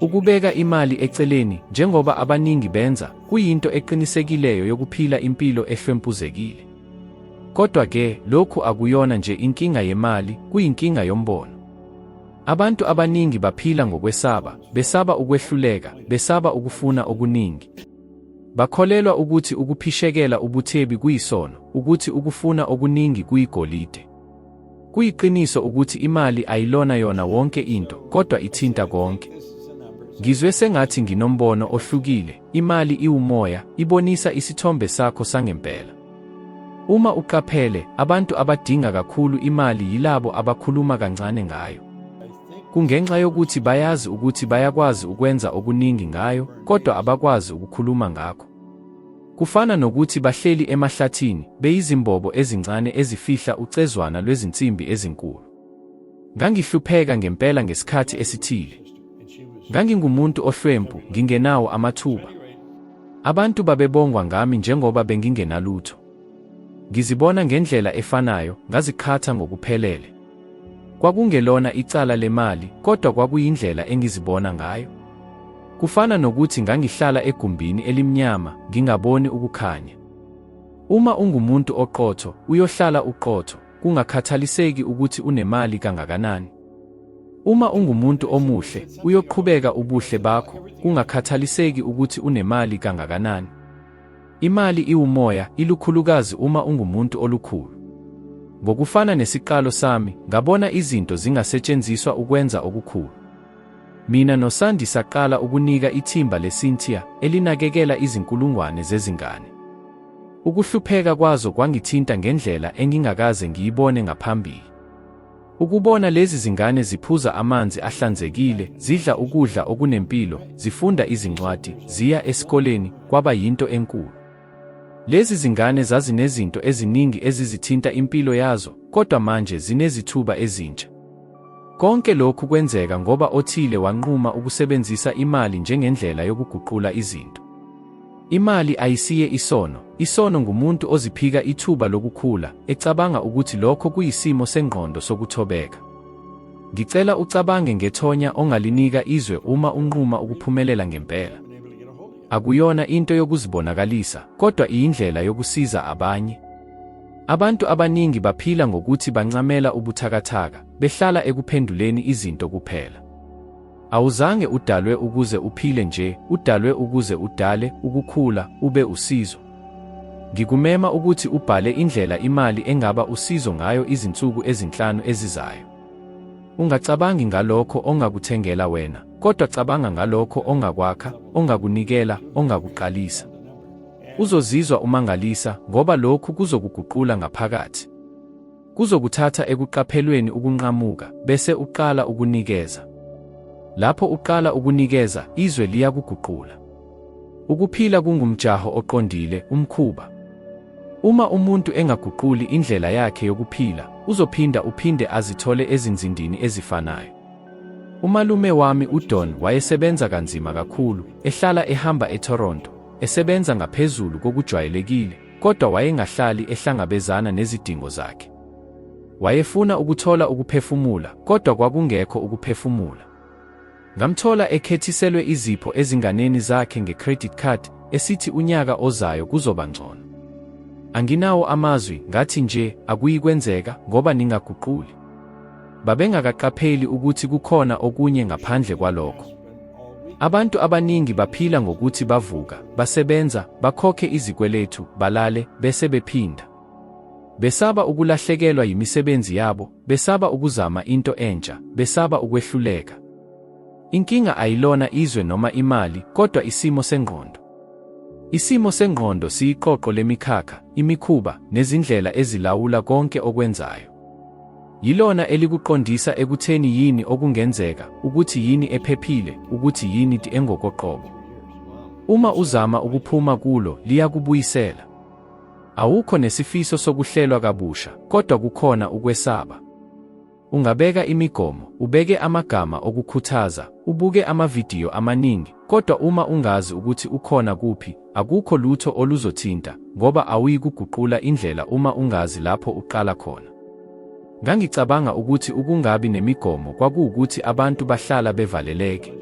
Ukubeka imali eceleni, njengoba abaningi benza, kuyinto eqinisekileyo yokuphila impilo ehlwempuzekile. Kodwa-ke, lokhu akuyona nje inkinga yemali, kuyinkinga yombono. Abantu abaningi baphila ngokwesaba, besaba ukwehluleka, besaba ukufuna okuningi. Bakholelwa ukuthi ukuphishekela ubuthebi kuyisono, ukuthi ukufuna okuningi kuyigolide. Kuyiqiniso ukuthi imali ayilona yona wonke into, kodwa ithinta konke. Ngizwe sengathi nginombono ohlukile, imali iwumoya, ibonisa isithombe sakho sangempela. Uma uqaphele, abantu abadinga kakhulu imali yilabo abakhuluma kancane ngayo. Kungenxa yokuthi bayazi ukuthi bayakwazi ukwenza okuningi ngayo, kodwa abakwazi ukukhuluma ngakho. Kufana nokuthi bahleli emahlathini, beyizimbobo ezincane ezifihla ucezwana lwezinsimbi ezinkulu. Ngangihlupheka ngempela ngesikhathi esithile. Ngangingumuntu ohlwempu, ngingenawo amathuba. Abantu babebongwa ngami njengoba bengingenalutho. Ngizibona ngendlela efanayo, ngaziqhatha ngokuphelele. Kwakungelona icala lemali, kodwa kwakuyindlela engizibona ngayo. Kufana nokuthi ngangihlala egumbini elimnyama, ngingaboni ukukhanya. Uma ungumuntu oqotho, uyohlala uqotho, kungakhathaliseki ukuthi unemali kangakanani. Uma ungumuntu omuhle, uyoqhubeka ubuhle bakho, kungakhathaliseki ukuthi unemali kangakanani. Imali iwumoya, ilukhulukazi uma ungumuntu olukhulu. Ngokufana nesiqalo sami, ngabona izinto zingasetshenziswa ukwenza okukhulu. Mina noSandy saqala ukunika ithimba leCynthia, elinakekela izinkulungwane zezingane. Ukuhlupheka kwazo kwangithinta ngendlela engingakaze ngiyibone ngaphambili. Ukubona lezi zingane ziphuza amanzi ahlanzekile, zidla ukudla okunempilo, zifunda izincwadi, ziya esikoleni, kwaba yinto enkulu. Lezi zingane zazinezinto eziningi ezizithinta impilo yazo, kodwa manje zinezithuba ezintsha. Konke lokhu kwenzeka ngoba othile wanquma ukusebenzisa imali njengendlela yokuguqula izinto. Imali ayisiye isono, isono ngumuntu oziphika ithuba lokukhula, ecabanga ukuthi lokho kuyisimo sengqondo sokuthobeka. Ngicela ucabange ngethonya ongalinika izwe uma unquma ukuphumelela ngempela. Akuyona into yokuzibonakalisa, kodwa iyindlela yokusiza abanye. Abantu abaningi baphila ngokuthi bancamela ubuthakathaka, behlala ekuphenduleni izinto kuphela. Awuzange udalwe ukuze uphile nje, udalwe ukuze udale, ukukhula, ube usizo. Ngikumema ukuthi ubhale indlela imali engaba usizo ngayo izinsuku ezinhlanu ezizayo. Ungacabangi ngalokho ongakuthengela wena, kodwa cabanga ngalokho ongakwakha, ongakunikela, ongakuqalisa. Uzozizwa umangalisa ngoba lokhu kuzokuguqula ngaphakathi. Kuzokuthatha ekuqaphelweni ukunqamuka bese uqala ukunikeza. Lapho uqala ukunikeza, izwe liyakuguqula. Ukuphila kungumjaho oqondile, umkhuba. Uma umuntu engaguquli indlela yakhe yokuphila, uzophinda uphinde azithole ezinzindini ezifanayo. Umalume wami uDon wayesebenza kanzima kakhulu, ehlala ehamba eToronto, esebenza ngaphezulu kokujwayelekile, kodwa wayengahlali ehlangabezana nezidingo zakhe. Wayefuna ukuthola ukuphefumula, kodwa kwakungekho ukuphefumula. Ngamthola ekhethiselwe izipho ezinganeni zakhe nge-credit card, esithi unyaka ozayo kuzoba ngcono. Anginawo amazwi, ngathi nje, akuyikwenzeka, ngoba ningaguquli. Babengakaqapheli ukuthi kukhona okunye ngaphandle kwalokho. Abantu abaningi baphila ngokuthi bavuka, basebenza, bakhokhe izikweletu, balale, bese bephinda. Besaba ukulahlekelwa yimisebenzi yabo, besaba ukuzama into entsha, besaba ukwehluleka. Inkinga ayilona izwe noma imali, kodwa isimo sengqondo. Isimo sengqondo siyiqoqo lemikhakha, imikhuba, nezindlela ezilawula konke okwenzayo. Yilona elikuqondisa ekutheni yini okungenzeka, ukuthi yini ephephile, ukuthi yini engokoqobo. Uma uzama ukuphuma kulo, liyakubuyisela. Awukho nesifiso sokuhlelwa kabusha, kodwa kukhona ukwesaba. Ungabeka imigomo, ubeke amagama okukhuthaza, ubuke amavidiyo amaningi, kodwa uma ungazi ukuthi ukhona kuphi, akukho lutho oluzothinta, ngoba awuyikuguqula indlela uma ungazi lapho uqala khona. Ngangicabanga ukuthi ukungabi nemigomo kwakuwukuthi abantu bahlala bevaleleke.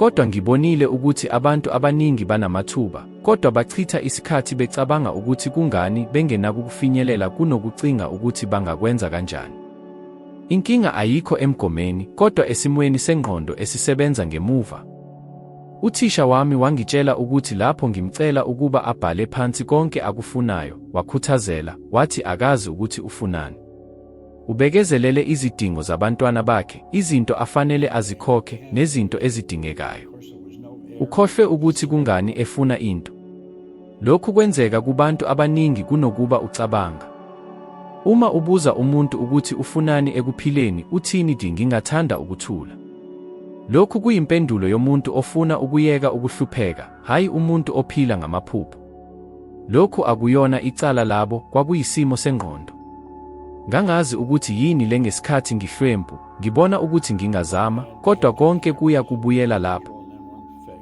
Kodwa ngibonile ukuthi abantu abaningi banamathuba, kodwa bachitha isikhathi becabanga ukuthi kungani bengenakukufinyelela kunokucinga ukuthi bangakwenza kanjani. Inkinga ayikho emgomeni, kodwa esimweni sengqondo esisebenza ngemuva. Uthisha wami wangitshela ukuthi lapho ngimcela ukuba abhale phansi konke akufunayo, wakhuthazela, wathi akazi ukuthi ufunani. Ubekezelele izidingo zabantwana bakhe, izinto afanele azikhokhe, nezinto ezidingekayo. Ukhohlwe ukuthi kungani efuna into. Lokhu kwenzeka kubantu abaningi kunokuba ucabanga. Uma ubuza umuntu ukuthi ufunani ekuphileni, uthini di ngingathanda ukuthula. Lokhu kuyimpendulo yomuntu ofuna ukuyeka ukuhlupheka, hhayi umuntu ophila ngamaphupho. Lokhu akuyona icala labo, kwakuyisimo sengqondo. Ngangazi ukuthi yini le ngesikhathi ngihlwempu, ngibona ukuthi ngingazama, kodwa konke kuya kubuyela lapho.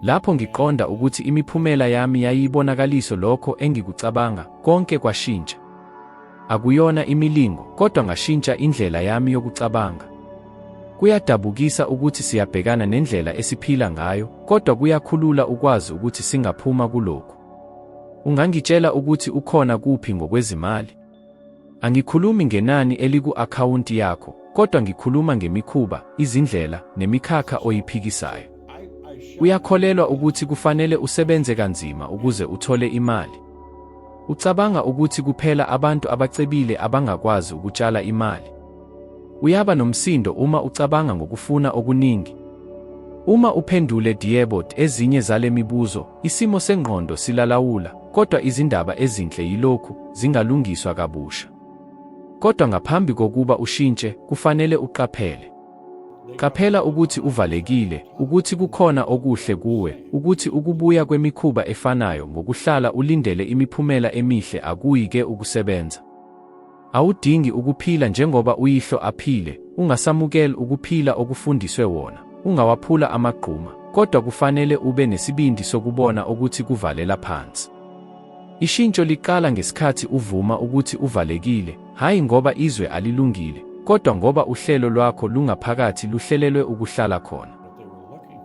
Lapho ngiqonda ukuthi imiphumela yami yayibonakaliso lokho engikucabanga, konke kwashintsha. Akuyona imilingo, kodwa ngashintsha indlela yami yokucabanga. Kuyadabukisa ukuthi siyabhekana nendlela esiphila ngayo, kodwa kuyakhulula ukwazi ukuthi singaphuma kulokhu. Ungangitshela ukuthi ukhona kuphi ngokwezimali? Angikhulumi ngenani eliku-akhawunti yakho, kodwa ngikhuluma ngemikhuba, izindlela, nemikhakha oyiphikisayo. Uyakholelwa ukuthi kufanele usebenze kanzima ukuze uthole imali? Ucabanga ukuthi kuphela abantu abacebile abangakwazi ukutshala imali? Uyaba nomsindo uma ucabanga ngokufuna okuningi? Uma uphendule yebo ezinye zale mibuzo, isimo sengqondo silalawula, kodwa izindaba ezinhle yilokhu, zingalungiswa kabusha. Kodwa ngaphambi kokuba ushintshe, kufanele uqaphele. Qaphela ukuthi uvalekile, ukuthi kukhona okuhle kuwe, ukuthi ukubuya kwemikhuba efanayo ngokuhlala ulindele imiphumela emihle akuyi ke ukusebenza. Awudingi ukuphila njengoba uyihlo aphile, ungasamukela ukuphila okufundiswe wona, ungawaphula amagquma, kodwa kufanele ube nesibindi sokubona ukuthi kuvalela phansi. Ishintsho liqala ngesikhathi uvuma ukuthi uvalekile, hhayi ngoba izwe alilungile, kodwa ngoba uhlelo lwakho lungaphakathi luhlelelwe ukuhlala khona.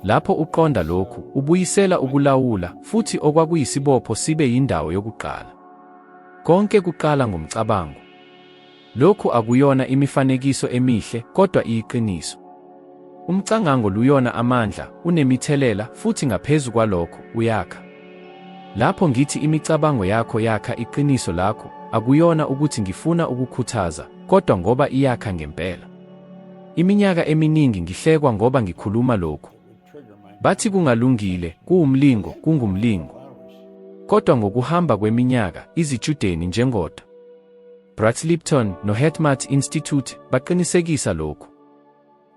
Lapho uqonda lokhu, ubuyisela ukulawula, futhi okwakuyisibopho sibe yindawo yokuqala. Konke kuqala ngomcabango. Lokhu akuyona imifanekiso emihle, kodwa iyiqiniso. Umcangango luyona amandla, unemithelela, futhi ngaphezu kwalokho, uyakha. Lapho ngithi imicabango yakho yakha iqiniso lakho, akuyona ukuthi ngifuna ukukhuthaza, kodwa ngoba iyakha ngempela. Iminyaka eminingi ngihlekwa ngoba ngikhuluma lokhu. Bathi kungalungile, kuwumlingo, kungumlingo. Kodwa ngokuhamba kweminyaka, izitshudeni njengoDr. Brett Lipton noHeartMath Institute baqinisekisa lokhu.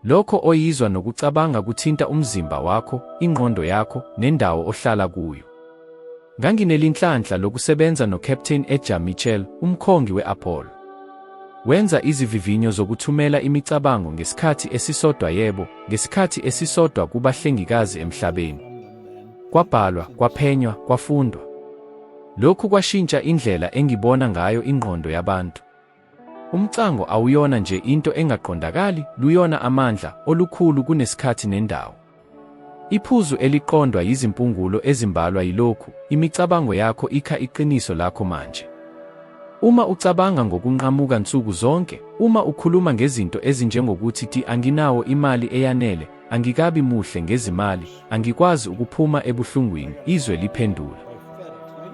Lokho oyizwa nokucabanga kuthinta umzimba wakho, ingqondo yakho, nendawo ohlala kuyo. Nganginelinhlanhla lokusebenza noCaptain Edgar Mitchell, umkhongi we-Apollo. Wenza izivivinyo zokuthumela imicabango ngesikhathi esisodwa yebo, ngesikhathi esisodwa kubahlengikazi emhlabeni. Kwabhalwa, kwaphenywa, kwafundwa. Lokhu kwashintsha indlela engibona ngayo ingqondo yabantu. Umcango awuyona nje into engaqondakali, luyona amandla, olukhulu kunesikhathi nendawo. Iphuzu eliqondwa yizimpungulo ezimbalwa yilokhu, imicabango yakho ikha iqiniso lakho manje. Uma ucabanga ngokunqamuka nsuku zonke, uma ukhuluma ngezinto ezinjengokuthi ti anginawo imali eyanele, angikabi muhle ngezimali, angikwazi ukuphuma ebuhlungwini, izwe liphendula.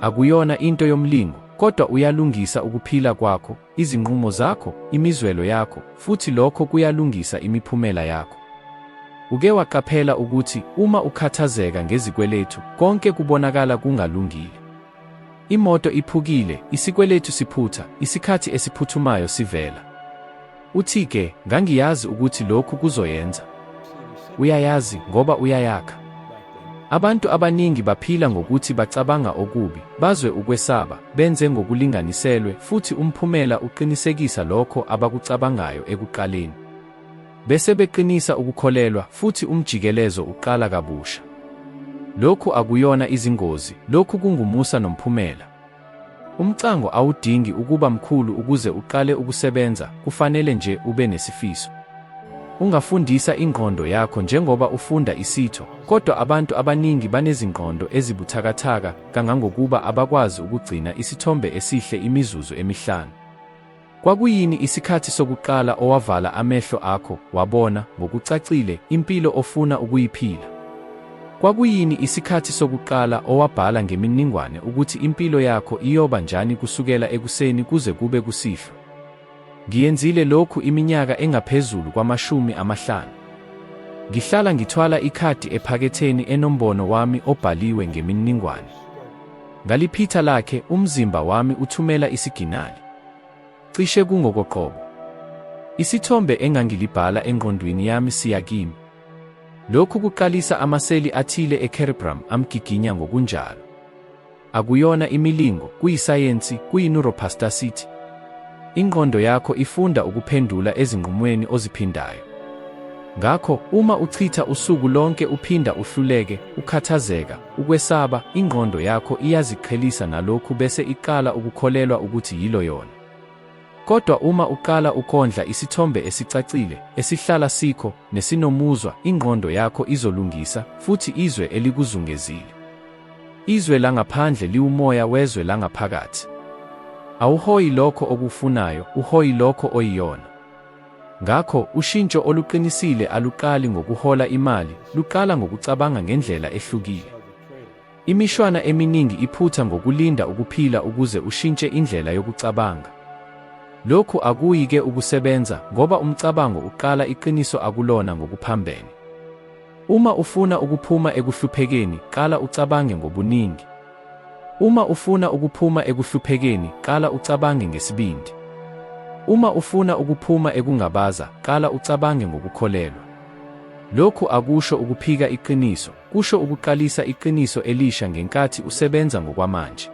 Akuyona into yomlingo, kodwa uyalungisa ukuphila kwakho, izinqumo zakho, imizwelo yakho, futhi lokho kuyalungisa imiphumela yakho. Uke waqaphela ukuthi uma ukhathazeka ngezikweletu, konke kubonakala kungalungile. Imoto iphukile, isikweletu siphutha, isikhathi esiphuthumayo sivela. Uthi-ke, ngangiyazi ukuthi lokhu kuzoyenza. Uyayazi, ngoba uyayakha. Abantu abaningi baphila ngokuthi bacabanga okubi, bazwe ukwesaba, benze ngokulinganiselwe, futhi umphumela uqinisekisa lokho abakucabangayo ekuqaleni. Bese beqinisa ukukholelwa, futhi umjikelezo uqala kabusha. Lokhu akuyona izingozi, lokhu kungumusa nomphumela. Umcango awudingi ukuba mkhulu ukuze uqale ukusebenza, kufanele nje ube nesifiso. Ungafundisa ingqondo yakho njengoba ufunda isitho, kodwa abantu abaningi banezingqondo ezibuthakathaka kangangokuba abakwazi ukugcina isithombe esihle imizuzu emihlanu. Kwakuyini isikhathi sokuqala owavala amehlo akho, wabona, ngokucacile, impilo ofuna ukuyiphila? Kwakuyini isikhathi sokuqala owabhala ngemininingwane ukuthi impilo yakho iyoba njani kusukela ekuseni kuze kube kusihlwa? Ngiyenzile lokhu iminyaka engaphezulu kwamashumi amahlanu. Ngihlala ngithwala ikhadi ephaketheni enombono wami obhaliwe ngemininingwane. Ngaliphitha lakhe, umzimba wami uthumela isiginali. Cishe kungokoqobo. Isithombe engangilibhala engqondweni yami siya kimi. Lokhu kuqalisa amaseli athile e-cerebrum amgiginya ngokunjalo. Akuyona imilingo, kuyisayensi, kuyi-neuroplasticity. Ingqondo yakho ifunda ukuphendula ezinqumweni oziphindayo. Ngakho, uma uchitha usuku lonke uphinda uhluleke, ukhathazeka, ukwesaba, ingqondo yakho iyaziqhelisa nalokhu bese iqala ukukholelwa ukuthi yilo yona. Kodwa uma uqala ukondla isithombe esicacile, esihlala sikho, nesinomuzwa, ingqondo yakho izolungisa futhi izwe elikuzungezile. Izwe langaphandle liwumoya wezwe langaphakathi. Awuhoyi lokho okufunayo, uhoyi lokho oyiyona. Ngakho, ushintsho oluqinisile aluqali ngokuhola imali, luqala ngokucabanga ngendlela ehlukile. Imishwana eminingi iphutha ngokulinda ukuphila ukuze ushintshe indlela yokucabanga. Lokhu akuyi ke ukusebenza ngoba umcabango uqala iqiniso akulona ngokuphambene. Uma ufuna ukuphuma ekuhluphekeni, qala ucabange ngobuningi. Uma ufuna ukuphuma ekuhluphekeni, qala ucabange ngesibindi. Uma ufuna ukuphuma ekungabaza, qala ucabange ngokukholelwa. Lokhu akusho ukuphika iqiniso, kusho ukuqalisa iqiniso elisha ngenkathi usebenza ngokwamanje.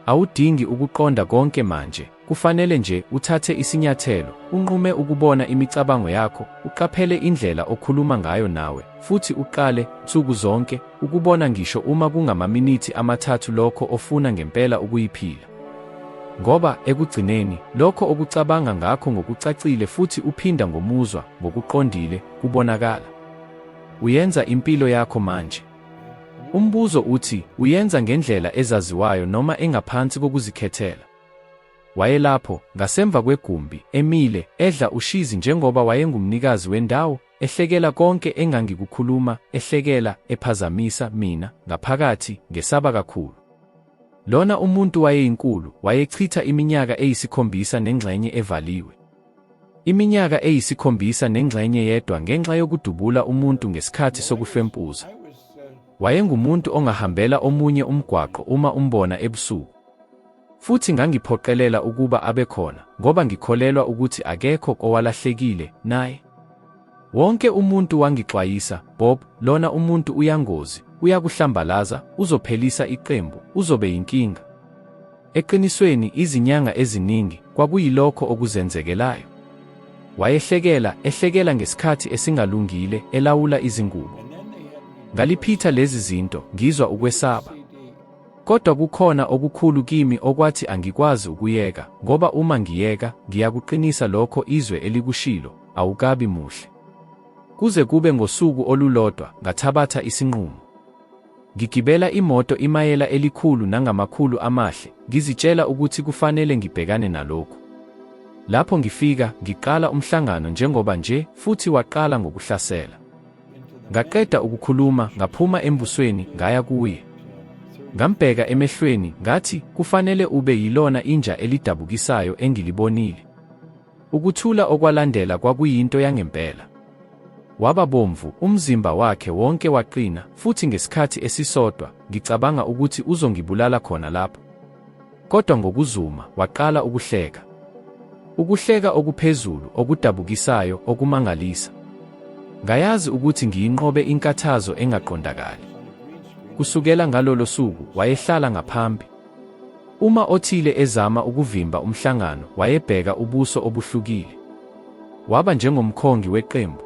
Awudingi ukuqonda konke manje, kufanele nje uthathe isinyathelo, unqume ukubona imicabango yakho, uqaphele indlela okhuluma ngayo nawe, futhi uqale, nsuku zonke, ukubona ngisho uma kungamaminithi amathathu lokho ofuna ngempela ukuyiphila. Ngoba, ekugcineni, lokho okucabanga ngakho ngokucacile futhi uphinda ngomuzwa, ngokuqondile, kubonakala. Uyenza impilo yakho manje. Umbuzo uthi, uyenza ngendlela ezaziwayo noma engaphansi kokuzikhethela? Wayelapho, ngasemva kwegumbi, emile, edla ushizi njengoba wayengumnikazi wendawo, ehlekela konke engangikukhuluma, ehlekela, ephazamisa, mina, ngaphakathi, ngesaba kakhulu. Lona umuntu wayeyinkulu, wayechitha iminyaka eyisikhombisa nengxenye evaliwe. Iminyaka eyisikhombisa nengxenye yedwa ngenxa yokudubula umuntu ngesikhathi sokuhlwempuza. Wayengumuntu ongahambela omunye umgwaqo uma umbona ebusuku. Futhi ngangiphoqelela ukuba abe khona, ngoba ngikholelwa ukuthi akekho owalahlekile, naye. Wonke umuntu wangixwayisa, Bob, lona umuntu uyangozi, uyakuhlambalaza, uzophelisa iqembu, uzobe yinkinga. Eqinisweni, izinyanga eziningi, kwakuyilokho okuzenzekelayo. Wayehlekela, ehlekela ngesikhathi esingalungile, elawula izingubo. Ngaliphitha lezi zinto, ngizwa ukwesaba. Kodwa kukhona okukhulu kimi okwathi angikwazi ukuyeka, ngoba uma ngiyeka, ngiyakuqinisa lokho izwe elikushilo, awukabi muhle. Kuze kube ngosuku olulodwa, ngathabatha isinqumo. Ngigibela imoto imayela elikhulu nangamakhulu amahle, ngizitshela ukuthi kufanele ngibhekane nalokhu. Lapho ngifika, ngiqala umhlangano njengoba nje, futhi waqala ngokuhlasela. Ngaqeda ukukhuluma, ngaphuma embusweni, ngaya kuye. Ngambheka emehlweni, ngathi, kufanele ube yilona inja elidabukisayo engilibonile. Ukuthula okwalandela kwakuyinto yangempela. Waba bomvu, umzimba wakhe wonke waqina, futhi ngesikhathi esisodwa, ngicabanga ukuthi uzongibulala khona lapho. Kodwa ngokuzuma, waqala ukuhleka. Ukuhleka okuphezulu, okudabukisayo, okumangalisa. Ngayazi ukuthi ngiyinqobe inkathazo engaqondakali. Kusukela ngalolo suku, wayehlala ngaphambi. Uma othile ezama ukuvimba umhlangano, wayebheka ubuso obuhlukile. Waba njengomkhongi weqembu.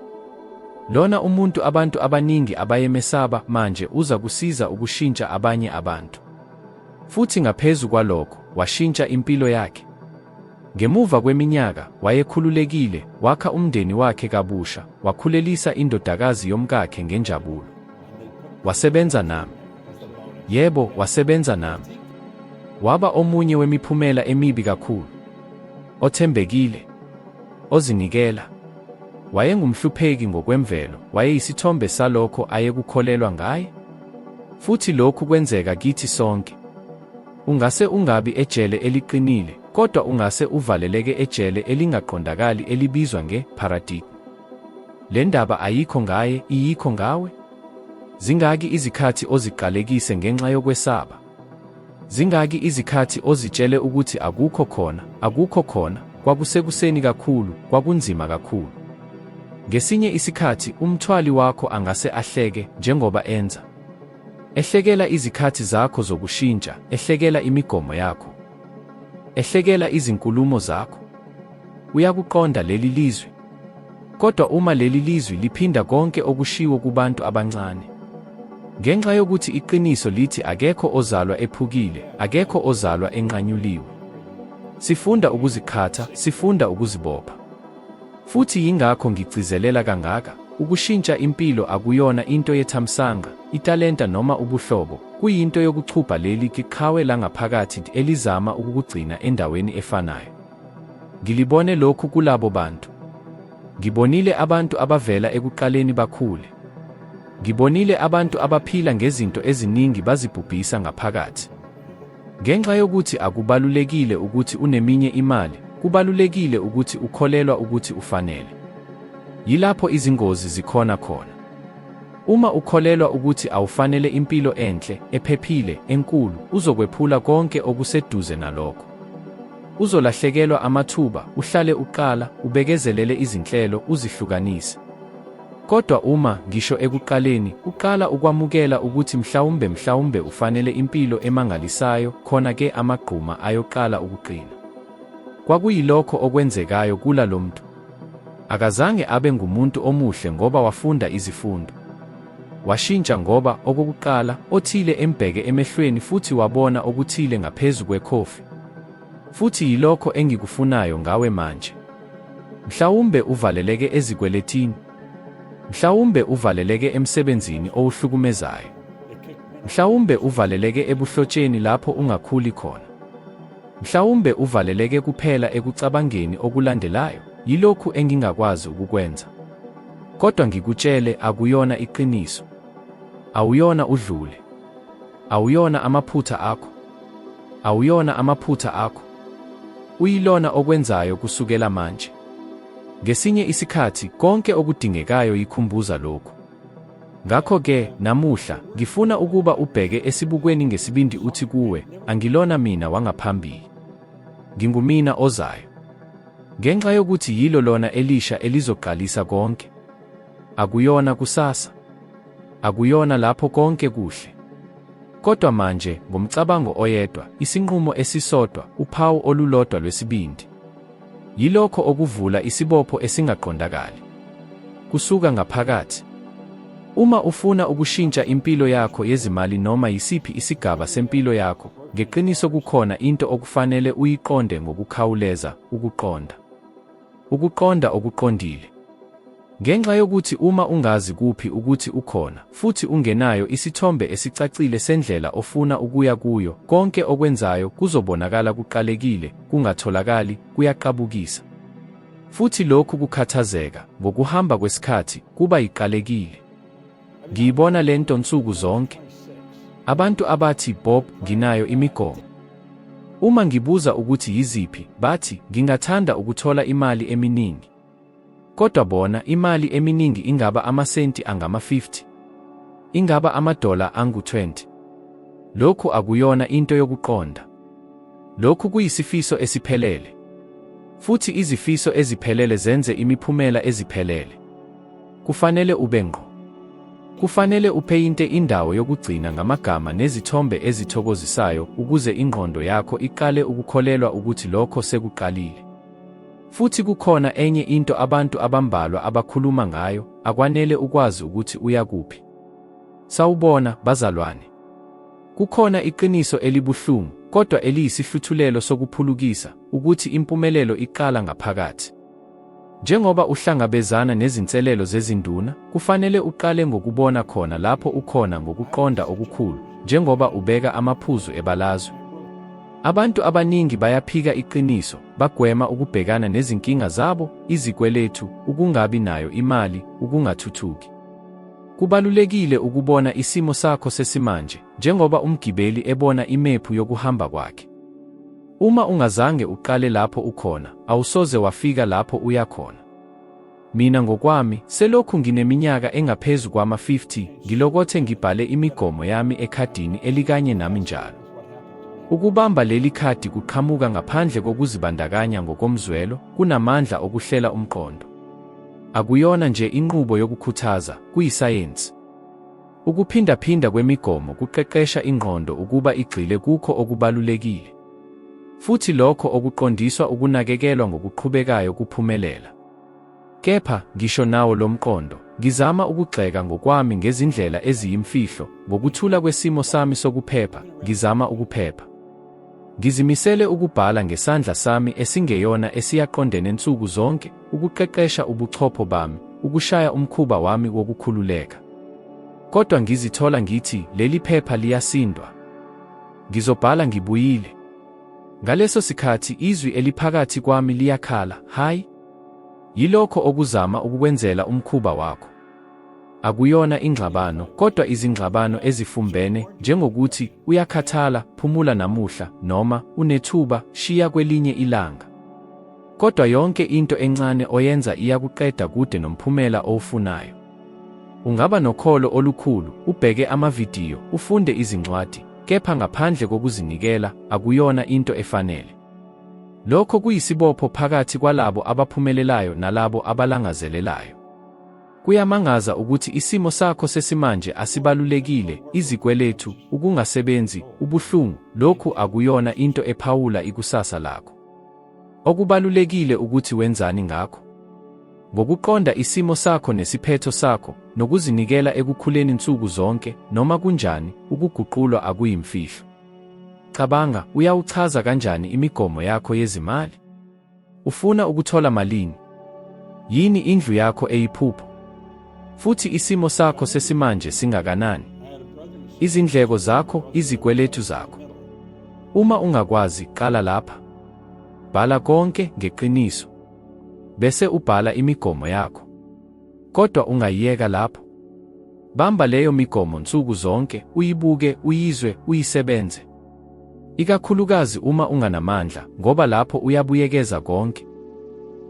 Lona umuntu abantu abaningi abayemesaba manje uza kusiza ukushintsha abanye abantu. Futhi ngaphezu kwalokho, washintsha impilo yakhe. Ngemuva kweminyaka, wayekhululekile, wakha umndeni wakhe kabusha, wakhulelisa indodakazi yomkakhe ngenjabulo. Wasebenza nami. Yebo, wasebenza nami. Waba omunye wemiphumela emibi kakhulu. Othembekile. Ozinikela. Wayengumhlupheki ngokwemvelo, wayeyisithombe salokho ayekukholelwa ngaye. Futhi lokhu kwenzeka kithi sonke. Ungase ungabi ejele eliqinile, kodwa ungase uvaleleke ejele elingaqondakali elibizwa nge-paradigm. Le ndaba ayikho ngaye, iyikho ngawe. Zingaki izikhathi oziqalekise ngenxa yokwesaba? Zingaki izikhathi ozitshele ukuthi akukho khona, akukho khona, kwakusekuseni kakhulu, kwakunzima kakhulu. Ngesinye isikhathi, umthwali wakho angase ahleke, njengoba enza. Ehlekela izikhathi zakho zokushintsha, ehlekela imigomo yakho. Ehlekela izinkulumo zakho. Uyakuqonda leli lizwi? Kodwa uma leli lizwi liphinda konke okushiwo kubantu abancane. Ngenxa yokuthi iqiniso lithi akekho ozalwa ephukile, akekho ozalwa enqanyuliwe. Sifunda ukuziqhatha, sifunda ukuzibopha. Futhi yingakho ngigcizelela kangaka, ukushintsha impilo akuyona into yethamsanqa, italenta noma ubuhlobo, kuyinto yokuxhubha leli qhawe langaphakathi elizama ukukugcina endaweni efanayo. Ngilibone lokhu kulabo bantu. Ngibonile abantu abavela ekuqaleni bakhule. Ngibonile abantu abaphila ngezinto eziningi bazibhubhisa ngaphakathi. Ngenxa yokuthi akubalulekile ukuthi uneminye imali, kubalulekile ukuthi ukholelwa ukuthi ufanele. Yilapho izingozi zikhona khona. Uma ukholelwa ukuthi awufanele impilo enhle, ephephile, enkulu, uzokwephula konke okuseduze nalokho. Uzolahlekelwa amathuba, uhlale uqala, ubekezelele izinhlelo, uzihlukanise. Kodwa uma, ngisho ekuqaleni, uqala ukwamukela ukuthi mhlawumbe mhlawumbe ufanele impilo emangalisayo, khona ke amagquma ayoqala ukuqina. Kwakuyilokho okwenzekayo kula lo mntu. Akazange abe ngumuntu omuhle ngoba wafunda izifundo. Washintsha ngoba, okokuqala, othile embheke emehlweni futhi wabona okuthile ngaphezu kwekhofi. Futhi yilokho engikufunayo ngawe manje. Mhlawumbe uvaleleke ezikweletini. Mhlawumbe uvaleleke emsebenzini owuhlukumezayo. Mhlawumbe uvaleleke ebuhlotsheni lapho ungakhuli khona. Mhlawumbe uvaleleke kuphela ekucabangeni okulandelayo, yilokhu engingakwazi ukukwenza. Kodwa ngikutshele akuyona iqiniso. Awuyona udlule. Awuyona amaphutha akho. Awuyona amaphutha akho. Uyilona okwenzayo kusukela manje. Ngesinye isikhathi, konke okudingekayo yikhumbuza lokhu. Ngakho-ke, namuhla, ngifuna ukuba ubheke esibukweni ngesibindi uthi kuwe, angilona mina wangaphambili. Ngingumina ozayo. Ngenxa yokuthi yilo lona elisha elizoqalisa konke. Akuyona kusasa. Akuyona lapho konke kuhle. Kodwa manje, ngomcabango oyedwa, isinqumo esisodwa, uphawu olulodwa lwesibindi. Yilokho okuvula isibopho esingaqondakali. Kusuka ngaphakathi. Uma ufuna ukushintsha impilo yakho yezimali noma yisiphi isigaba sempilo yakho, ngeqiniso kukhona into okufanele uyiqonde ngokukhawuleza, ukuqonda. Ukuqonda okuqondile. Ngenxa yokuthi uma ungazi kuphi ukuthi ukhona, futhi ungenayo isithombe esicacile sendlela ofuna ukuya kuyo, konke okwenzayo kuzobonakala kuqalekile, kungatholakali, kuyaqabukisa. Futhi lokhu kukhathazeka, ngokuhamba kwesikhathi, kuba yiqalekile. Ngiyibona le nto nsuku zonke. Abantu abathi, Bob, nginayo imigomo. Uma ngibuza ukuthi yiziphi, bathi, ngingathanda ukuthola imali eminingi. Kodwa bona, imali eminingi ingaba amasenti angama-50. Ingaba amadola angu-20. Lokhu akuyona into yokuqonda. Lokhu kuyisifiso esiphelele. Futhi izifiso eziphelele zenze imiphumela eziphelele. Kufanele ube ngqo. Kufanele upeyinte indawo yokugcina ngamagama nezithombe ezithokozisayo ukuze ingqondo yakho iqale ukukholelwa ukuthi lokho sekuqalile. Futhi kukhona enye into abantu abambalwa abakhuluma ngayo, akwanele ukwazi ukuthi uya kuphi. Sawubona, bazalwane. Kukhona iqiniso elibuhlungu, kodwa eliyisihluthulelo sokuphulukisa, ukuthi impumelelo iqala ngaphakathi. Njengoba uhlangabezana nezinselelo zezinduna, kufanele uqale ngokubona khona lapho ukhona ngokuqonda okukhulu, njengoba ubeka amaphuzu ebalazwe. Abantu abaningi bayaphika iqiniso, bagwema ukubhekana nezinkinga zabo, izikweletu, ukungabi nayo imali, ukungathuthuki. Kubalulekile ukubona isimo sakho sesimanje, njengoba umgibeli ebona imephu yokuhamba kwakhe. Uma ungazange uqale lapho ukhona, awusoze wafika lapho uya khona. Mina ngokwami, selokhu ngineminyaka engaphezu kwama-50, ngilokothe ngibhale imigomo yami ekhadini elikanye nami njalo. Ukubamba leli khadi kuqhamuka ngaphandle kokuzibandakanya ngokomzwelo, kunamandla okuhlela umqondo. Akuyona nje inqubo yokukhuthaza, kuyisayensi. Ukuphindaphinda kwemigomo kuqeqesha ingqondo ukuba igxile kukho okubalulekile. Futhi lokho okuqondiswa ukunakekelwa ngokuqhubekayo kuphumelela. Kepha, ngisho nawo lo mqondo, ngizama ukugxeka ngokwami ngezindlela eziyimfihlo, ngokuthula kwesimo sami sokuphepha, ngizama ukuphepha. Ngizimisele ukubhala ngesandla sami esingeyona esiyaqondene nsuku zonke, ukuqeqesha ubuchopho bami, ukushaya umkhuba wami wokukhululeka. Kodwa ngizithola ngithi leli phepha liyasindwa. Ngizobhala ngibuyile. Ngaleso sikhathi izwi eliphakathi kwami liyakhala, Hhayi! Yilokho okuzama ukukwenzela umkhuba wakho. Akuyona ingxabano, kodwa izingxabano ezifumbene, njengokuthi, Uyakhathala, phumula namuhla, noma, Unethuba, shiya kwelinye ilanga. Kodwa yonke into encane oyenza iyakuqeda kude nomphumela owufunayo. Ungaba nokholo olukhulu, ubheke amavidiyo, ufunde izincwadi, kepha ngaphandle kokuzinikela, akuyona into efanele. Lokho kuyisibopho phakathi kwalabo abaphumelelayo nalabo abalangazelelayo. Kuyamangaza ukuthi isimo sakho sesimanje asibalulekile, izikweletu, ukungasebenzi, ubuhlungu, lokhu akuyona into ephawula ikusasa lakho. Okubalulekile ukuthi wenzani ngakho. Ngokuqonda isimo sakho nesiphetho sakho, nokuzinikela ekukhuleni nsuku zonke, noma kunjani, ukuguqulwa akuyimfihlo. Cabanga, uyawuchaza kanjani imigomo yakho yezimali? Ufuna ukuthola malini? Yini indlu yakho eyiphupho? Futhi isimo sakho sesimanje singakanani? Izindleko zakho, izikweletu zakho. Uma ungakwazi, qala lapha. Bhala konke ngeqiniso. Bese ubhala imigomo yakho. Kodwa ungayiyeka lapho. Bamba leyo migomo nsuku zonke, uyibuke, uyizwe, uyisebenze. Ikakhulukazi uma unganamandla, ngoba lapho uyabuyekeza konke.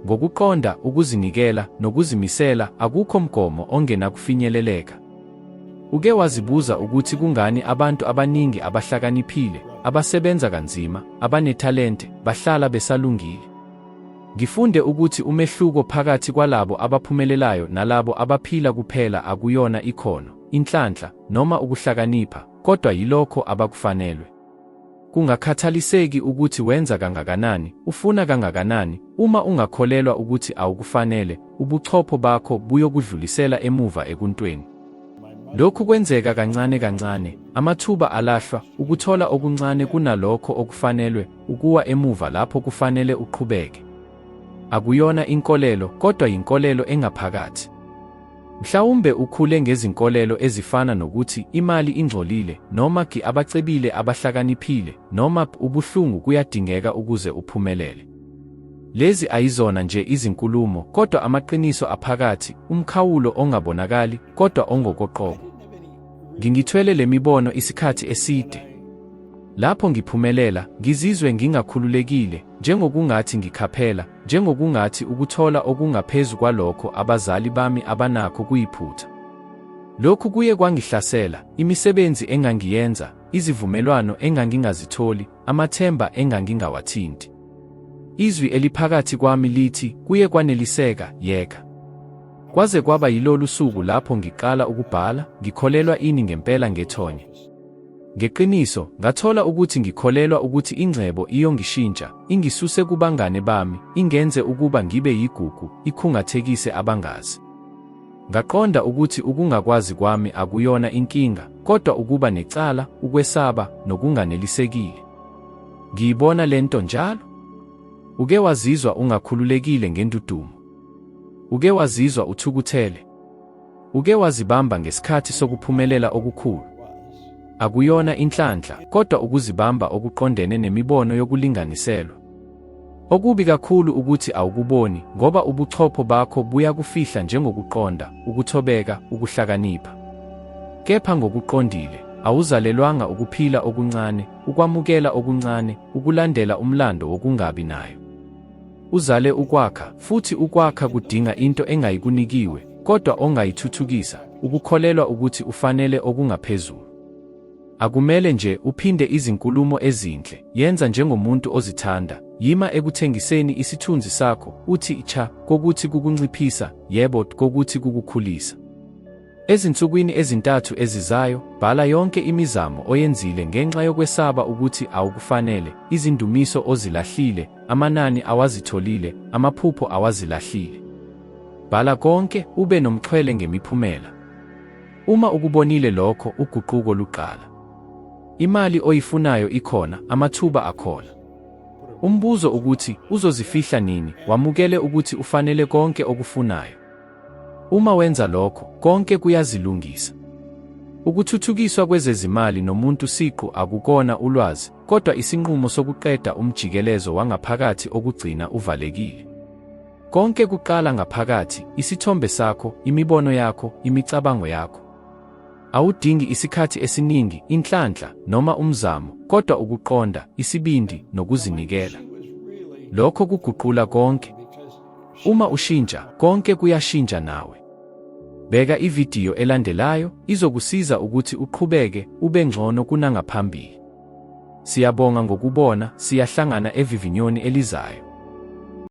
Ngokuqonda, ukuzinikela, nokuzimisela, akukho mgomo ongenakufinyeleleka. Uke wazibuza ukuthi kungani abantu abaningi abahlakaniphile, abasebenza kanzima, abanethalente, bahlala besalungile? Ngifunde ukuthi umehluko phakathi kwalabo abaphumelelayo nalabo abaphila kuphela akuyona ikhono, inhlanhla, noma ukuhlakanipha, kodwa yilokho abakufanelwe. Kungakhathaliseki ukuthi wenza kangakanani, ufuna kangakanani, uma ungakholelwa ukuthi awukufanele, ubuchopho bakho buyokudlulisela emuva ekuntweni. Lokhu kwenzeka kancane kancane, amathuba alahlwa, ukuthola okuncane kunalokho okufanelwe, ukuwa emuva lapho kufanele uqhubeke. Akuyona inkolelo, kodwa yinkolelo engaphakathi. Mhlawumbe ukhule ngezinkolelo ezifana nokuthi imali ingcolile, noma gi abacebile abahlakaniphile, noma ubuhlungu kuyadingeka ukuze uphumelele. Lezi ayizona nje izinkulumo, kodwa amaqiniso aphakathi, umkhawulo ongabonakali, kodwa ongokoqobo. Ngingithwele le mibono isikhathi eside. Lapho ngiphumelela, ngizizwe ngingakhululekile, njengokungathi ngikhaphela, njengokungathi ukuthola okungaphezu kwalokho abazali bami abanakho kuyiphutha. Lokhu kuye kwangihlasela, imisebenzi engangiyenza, izivumelwano engangingazitholi, amathemba engangingawathinti. Izwi eliphakathi kwami lithi, kuye kwaneliseka, yeka. Kwaze kwaba yilolu suku lapho ngiqala ukubhala, ngikholelwa ini ngempela ngethonya. Ngeqiniso, ngathola ukuthi ngikholelwa ukuthi ingcebo iyongishintsha, ingisuse kubangane bami, ingenze ukuba ngibe yigugu, ikhungathekise abangazi. Ngaqonda ukuthi ukungakwazi kwami akuyona inkinga, kodwa ukuba necala, ukwesaba, nokunganelisekile. Ngiyibona le nto njalo. Uke wazizwa ungakhululekile ngendudumo? Uke wazizwa uthukuthele? Uke wazibamba ngesikhathi sokuphumelela okukhulu? Akuyona inhlanhla, kodwa ukuzibamba okuqondene nemibono yokulinganiselwa. Okubi kakhulu ukuthi awukuboni, ngoba ubuchopho bakho buyakufihla njengokuqonda, ukuthobeka, ukuhlakanipha. Kepha ngokuqondile, awuzalelwanga ukuphila okuncane, ukwamukela okuncane, ukulandela umlando wokungabi nayo. Uzale ukwakha, futhi ukwakha kudinga into engayikunikiwe, kodwa ongayithuthukisa, ukukholelwa ukuthi ufanele okungaphezulu. Akumele nje uphinde izinkulumo ezinhle, yenza njengomuntu ozithanda, yima ekuthengiseni isithunzi sakho, uthi cha kokuthi kukunciphisa, yebo kokuthi kukukhulisa. Ezinsukwini ezintathu ezizayo, bhala yonke imizamo oyenzile ngenxa yokwesaba ukuthi awukufanele, izindumiso ozilahlile, amanani awazitholile, amaphupho awazilahlile. Bhala konke, ube nomxhwele ngemiphumela. Uma ukubonile lokho, uguquko luqala. Imali oyifunayo ikhona, amathuba akhona. Umbuzo ukuthi, uzozifihla nini, wamukele ukuthi ufanele konke okufunayo. Uma wenza lokho, konke kuyazilungisa. Ukuthuthukiswa kwezezimali nomuntu siqu akukona ulwazi, kodwa isinqumo sokuqeda umjikelezo wangaphakathi okugcina uvalekile. Konke kuqala ngaphakathi, isithombe sakho, imibono yakho, imicabango yakho. Awudingi isikhathi esiningi, inhlanhla, noma umzamo, kodwa ukuqonda, isibindi, nokuzinikela. Lokho kuguqula konke. Uma ushintsha, konke kuyashintsha nawe. Bheka ividiyo elandelayo, izokusiza ukuthi uqhubeke ube ngcono kunangaphambili. Siyabonga ngokubona, siyahlangana evivinyoni elizayo.